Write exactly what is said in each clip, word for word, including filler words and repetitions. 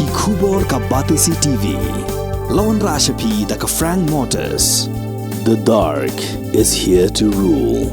Ki khubor ka Batesi T V. La wanrah sha phi da ka Frank Motors. The dark is here to rule.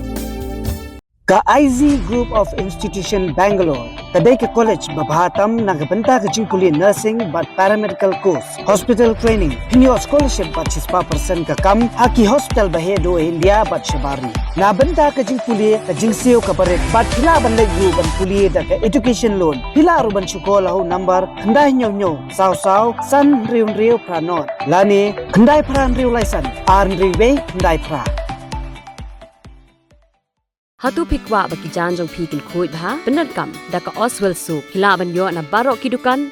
Ka I Z Group of Institution Bangalore ka dei ka college ba bha tam na ka bynta ka jingpule nursing bad paramedical course, hospital training, pynïoh scholarship bad shispah percent ka kam ha ki hospital ba heh duh India bad shabar ri. Na bynta ka jingpule ka jingsiew kaba rit bad phi lah ban leit ruh ban pule da ka education loan. Phi lah ruh ban shu call ha u number khyndai hynñiew hynñiew saw saw san hynriew hynriew phra nod lane khyndai phra hynriew lai san ar hynriew wei khyndai phra. Hato phi kwah ba ki jaiñ jong phi kin khuid bha? Pyndonkam da ka Oswell Soap. Phi lah ban ïoh na baroh ki dukan.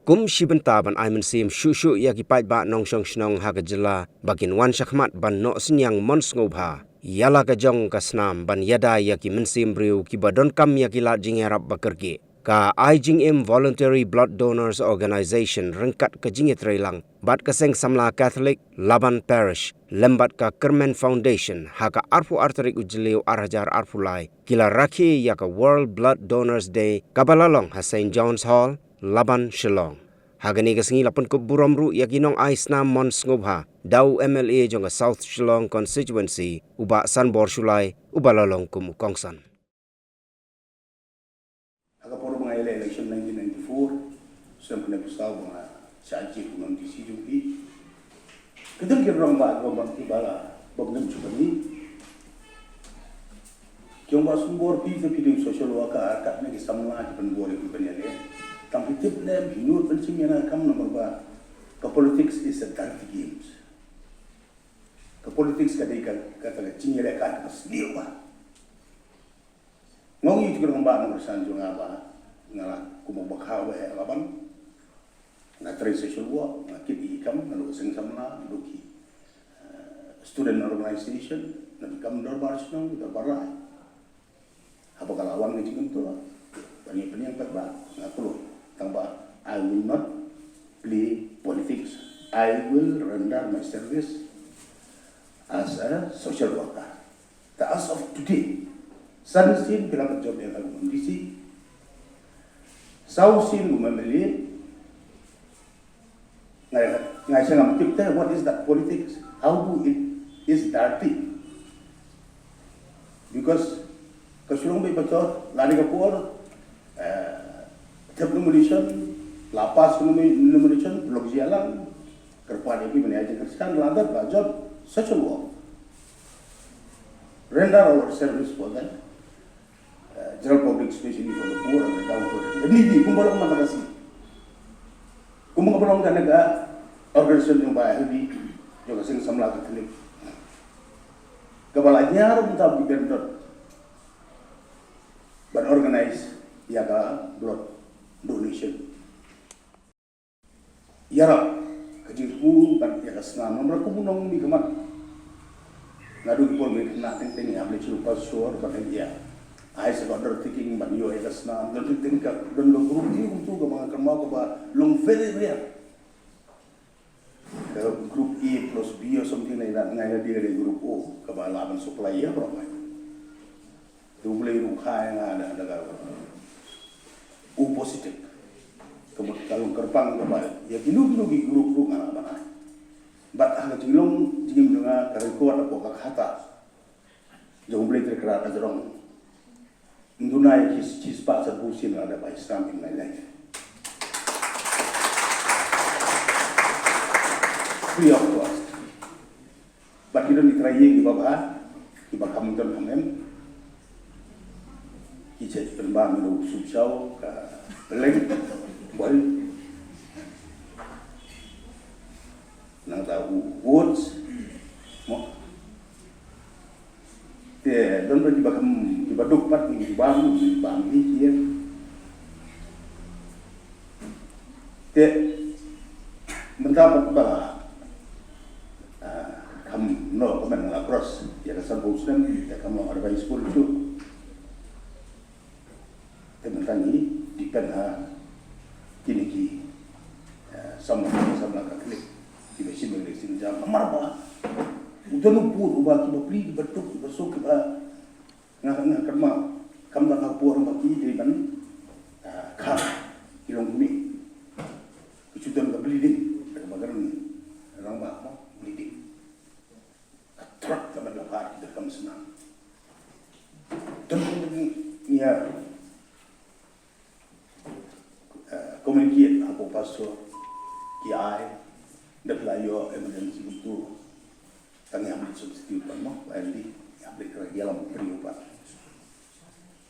Kum shi bynta ban ai mynsiem shuh shuh ïa ki paidbah nongshong shnong ha ka jylla ba kin wan shakhmat ban noh synñiang mon sngewbha ïa la ka jong ka snam ban ïada ïa ki mynsiem briew kiba donkam ïa ki lad jingïarap ba kyrkieh. Ka Ai Jingim Voluntary Blood Donors Organization ryngkat ka jingïatreilang bad ka Seng Samla Catholic Laban Parish lem bad ka Kyrmen Foundation ha ka arphew ar tarik u Jylliew ar hajar arphew lai ki la rakhe ïa ka World Blood Donors Day kaba la long ha Saint John's Hall, Laban, Shillong. Ha kane ka sngi la pynkup burom ruh ïa ki nong ai snam mon sngewbha da u M L A jong ka South Shillong Constituency, u Bah Sanbor Shullai, uba la long kum u kongsan. Ha ka por ba nga ïaleh election nineteen ninety-four, snem khyndai phew saw ba nga shah jied kum u M D C jong phi. Ki don ki rangbah kiba, kiba la bym ngim shu bani. Ki ong Bah Sanbor, phi te phi dei u social worker, katne ki samla ki pynbor ïa phi ban ïaleh. Tang phi tip ne em, phi nud ban shim ïa ka kam namar ba ka politics is a dirty games. Ka politics ka dei ka, kata ka jingïalehkai kaba sniew bha. Nga ong ïa u rangbah nongkyrshan jong nga ba nga la kum u bakha uba heh ha Laban. Nga trei social work, nga kit ïa ki kam naduh ka Seng Samla, naduh ki, eh, student organization, naduh ki kam dorbar shnong, dorbar rai. Haba ka la wan ka jingkyntu ban ïa pynïeng paidbah, nga kloi. Tang ba I will not play politics. I will render my service as a social worker. Te as of today, san sien phi la ka job ïa ka kum u M D C. Saw sien kum u M L A. Ngai, ngai sngewthuh tip te, what is that politics? How do it is dirty? Because ka shu long beit bachor, lada ka por, eh, thep nomination, la pass nomi-, nomination, lok jia lang, kyrpad ïa phi ban ïa jingkyrshan, la dep la jot, social work. Render our service for them. Uh, general public, especially for the poor and the downtrodden, the needy, kumba long mynta ka sngi. Kumba nga ba long kane ka organization jong ba healthy, jong ka Seng Samla Catholic. Kaba la ñiar mynta ki vendor ban organize ïa ka blood donation. Ïarap ka jingthmu bad ïa ka snam namar kum u nongmihkhmat. Naduh ki por ba ngi khynnah teng teng ngi hap leit sha u pastor ban leit ïa ai sa ka order taking ban ïoh ïa ka snam. Don teng teng ka, don ka group ïa kumtu kaba nga kynmaw kaba long very rare. Ka group A plus B or something like that, nga ïa dei ka group O kaba lah ban supply ïa baroh. Te U Blei ruh u kha ïa nga da, da ka, u positive. Ka mut ka long kyrpang kaba ïa kino kino ki group ruh nga lah ban ai. Bad ha ka jinglong jingim jong nga ka record hapoh ka khata jong U Blei Trai Kynrad ka jrong. Ym duna ïa ki shispah sanphew sien nga la dep ai snam in my life. Free of cost. Bad ki don ki trai ïing kiba bha, kiba kham don kham em. Ki check pynbam ïa u Sumshaw, ka Pylleng, Bhoi. Nangta u Woods, mo. Te don bad kiba kham, kiba duk pat, kiba bam, kiba bam, ki, ki. Te mynta pat ba, ah, kham, no, kumne la cross ïa ka sanphew snem, te kham long advice school tu. Te mynta ngi depend ha kine ki, ah, samla, samla Catholic, kiba shim ïa ka lehse jam. Namar ba u don u pud uba, kiba pli, kiba duk, kiba suk, kiba Nga, nga kynmaw, kam da nga por ba ki dei ban Ïa, eh, communicate hapoh pastor ki ai, da phi la ïoh emergency kumtu. Tang ïa hap leit substitute pat mo, ba ïa leit ïalam briew pat.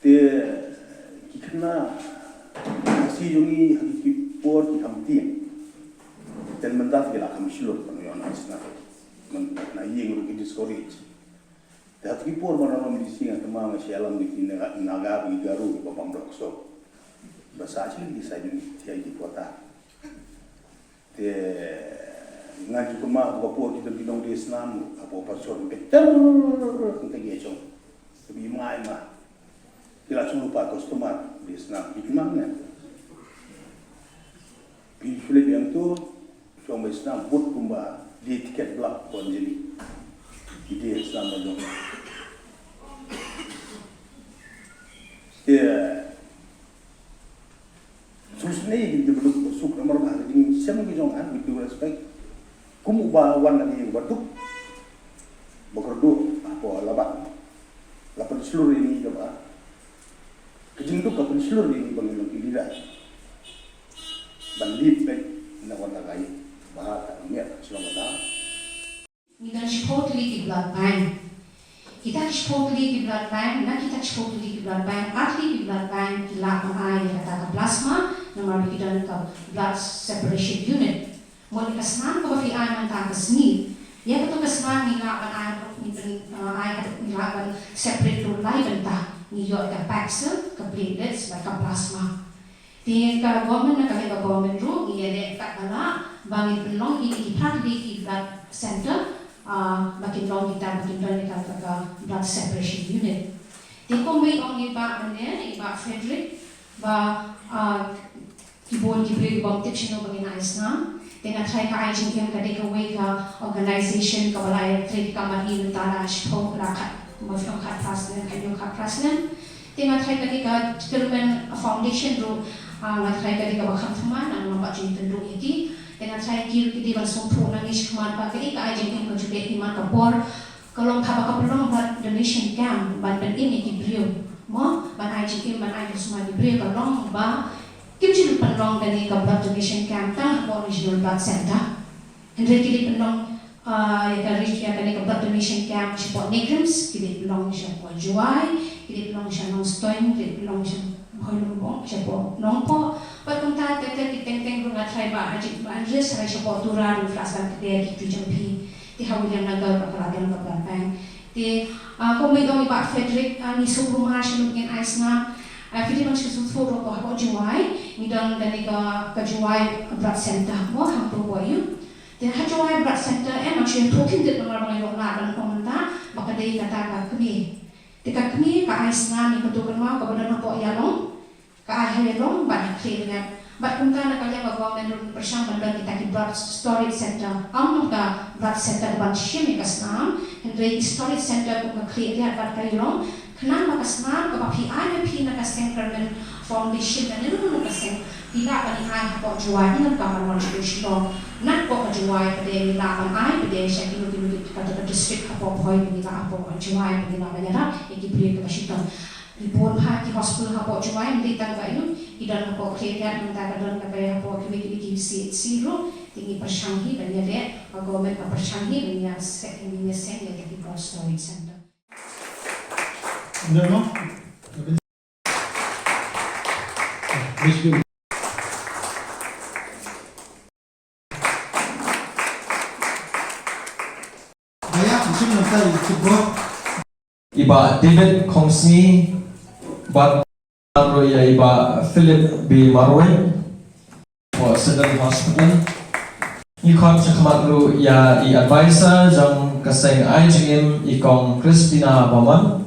Te ki khynnah Khasi jong ngi ha ki por ki kham tieng. Te mynta ki la kham shlur ban ïoh na sna. Mynta na ïing ruh ki discourage. Te ha ki por ba nga lam D C nga kynmaw nga sha ïalam da ki Naga, Naga bad ki Garo ba bam doh kso. Ba sah sha ki sha ki, sha ki quarter. Te nga ju kynmaw ba ka por ki don ki nongdie snam, ka por pastor ka ter ka ngi jong. Ka bi mai ma. Ki la shu lypa customer die snam, ki kynmaw ne. Phi shu leit biang tu, shong bai snam, bud kumba die tiket blak pon jeli. Ki die snam ma jong. Te Sngewsih ïa ki jingduk ba suk namar ba ha ka jingshem ka jong nga, with due respect, kum uba wan na ka ïing ba duk, ba kyrduh hapoh Laban, la pynshlur ïa ngi kaba, ka jingduk ka pynshlur ïa ngi ba ngi long ki leader ban lead beit na wan na ka ïing ba ha ka miat ka shnong ka. Ngi don shiphew tylli ki blood bank. Kita ki shiphew tylli ki blood bank, na kita ki shiphew tylli ki blood bank, ar tylli ki blood bank ki lah ban ai ïa kata ka plasma, namar ba ki don ka blood separation unit. Mut ïa ka snam kaba phi ai mynta ka sngi, ïa kato ka snam ngi lah ban ai, ngi pyn, uh, ai, ngi lah ban separate ruh lai bynta, ngi ïoh ïa ka paxil, ka platelets bad ka plasma. Te ka government, na ka liang ka government ruh ngi ïaleh katba lah ba ngin pynlong ïa ki phra tylli ki blood center, ah, ba kin long kita, ba kin don ïa ka, ka, ka blood separation unit. Te kumba i ong i Bah mynne, i Bah Frederick, ba, ah, ki bun ki briew ki bym tip shano ba ngin ai snam. Te nga tharai ka ai jingim ka dei kawei ka organization kaba la ïatrei ka mat i mynta la shiphew, la khat, ma shiphew khat phra snem, khathynñiew khat phra snem. Te nga tharai kane ka Chairman Foundation ruh, ah, nga tharai kane kaba kham thymmai, nang nang ba jingtynduh ïa ki. Te nga tharai ki ruh ki dei ban sngewthuh na ngi shakhmat ba kane ka ai jingim ka ju leh i man ka por. Ka long kaba ka pynlong blood donation camp ban pynim ïa ki briew. Mo, ban ai jingim, ban ai jingmut ïa ki briew ka long ba kim ju pynlong kane ka blood donation camp tang hapoh Regional Blood Center. Hynrei ki dei pynlong, ah, ïa ka ri, ïa kane ka blood donation camp shapoh NEIGRIHMS, ki dei pynlong shapoh Jowai, ki dei pynlong sha Nongstoiñ, ki dei pynlong sha Bhoilumbong, shapoh Nongpoh. Bad kumta ter ter ki teng teng ruh nga tharai Bah Ajit, Bah Andreas, tharai shapoh Tura ruh, Flash Band, ki dei ki tu jong phi. Te ha Williamnagar ruh ka la don ka blood bank. Te, ah, kumba i ong i Bah Frederick, ah, ngi sngewbha sha ngi ngin ai snam. Ah, phi dei ban sngewthuh ruh ba hapoh Jowai ngi don kane ka, ka Jowai Blood Center mo, hangto ba ïoh. Te ha Jowai Blood Center em, nga shu ïathuh khyndiat namar ba nga ïoh lad ban ong mynta ba ka dei kata ka kmie. Te ka kmie ka ai snam ïa kato ka nongmah kaba don hapoh ïalong, ka ai ha ïalong bad ha khlieh lynget. Bad kumta na ka liang ka government ruh pyrshang ban don kita ki blood storage center. Ym ka blood center ban shim ïa ka snam, hynrei ki storage center kum ka khlieh lynget bad ka ïalong. Khnang ba ka snam kaba phi ai na phi na ka seng Chairman Foundation lane na ka seng, phi lah ban ai hapoh Jowai, ym ka ban wan sha Shillong. Napoh ka Jowai pat ngi lah ban ai pat sha kino kino ki, kato ka district hapoh Bhoi ngi lah, hapoh Jowai ngi lah ban ïarap ïa ki briew kiba shitom. Ki bun bha ki hospital hapoh Jowai, ym dei tang ka ïoh, ki don hapoh Khliehriat, mynta ka don kaba hapoh kiwei kiwei ki C H C ruh. Te ngi pyrshang hi ban ïaleh, ka government ka pyrshang hi ban ïa seng, ban ïa seng ïa ki blood storage center. Ynda mo? Ba ïa, ngin shim nangta ïa ki bor. I Bah David Khongsngi, bad ruh ïa i Bah Philip B Marwein, for Civil Hospital. Ngi khot shakhmat ruh ïa i advisor jong ka seng ai jingim, i Kong Christina Bamon.